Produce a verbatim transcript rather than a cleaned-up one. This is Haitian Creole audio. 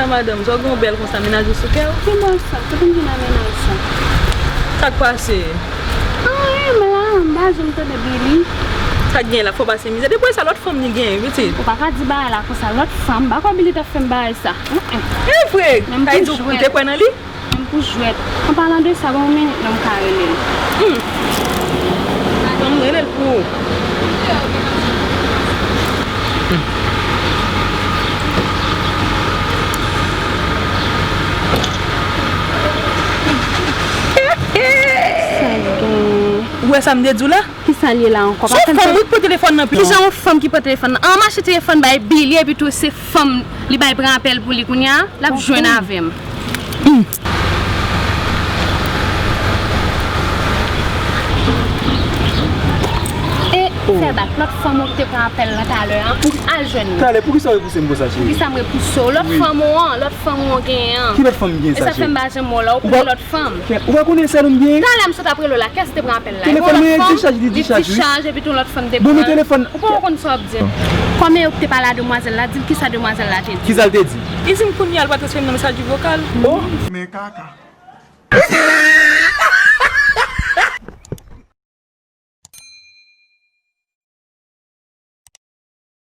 Madanm, sa w gen yon bèl konsa, mennaj ou sou kè w? Ki bò sa? Kote m vin a mennaj sa? Sa k pase? Anyen, m la, m pa janm tande Billy. Sa k gen la, fò pase mizè. Depi sa lòt fanm li gen, pitit. Ou pa ka di bagay la konsa, lòt fanm, m pa kwè Billy t ap fè m bagay sa. Mm, mm. E vre! Men m sa vle di ou te kwè nan li? Menm pou jwèt. An palan de sa, ban m yon minit non m ka rele l. Hmm. Ban m rele l pou ou. Sa gen. Ou wè sa m te di w la? Kisa l ye la ankò? Se yon fanm wi k pran telefòn nan pito. Kijan yon fanm ki pran telefòn nan? An mache telefòn bay Billy epi tou se fanm li bay pran apèl pou li kounye a, l ap jwenn avè m. E fè bak, lòt fanm ou ki te pran apèl lan talè an, al jwenn li. Talè, poukisa w repouse m konsa, cheri? Poukisa m repouse w? Lòt fanm ou an, lòt fanm ou an genyen an. Ki lòt fanm m genyen sa, cheri? E sa fè m pa janm wè w la, ou pran lòt fanm. Ou pa konnen sèl ou m genyen? Talè m sot ap rele w la, kiyès ki te pran apèl la? Telefòn mwen discharge, li discharge, wi. Discharge, epi tou lòt fanm te pran. Bon, men telefòn. Ou poko konn sa w ap di. Kòman yo ki te pale a demwazèl la, di m kisa demwazèl la te di. Kisa l te di? Li di m kounye a l pral transfere m nan mesajri vokal. Oh! Men kaka.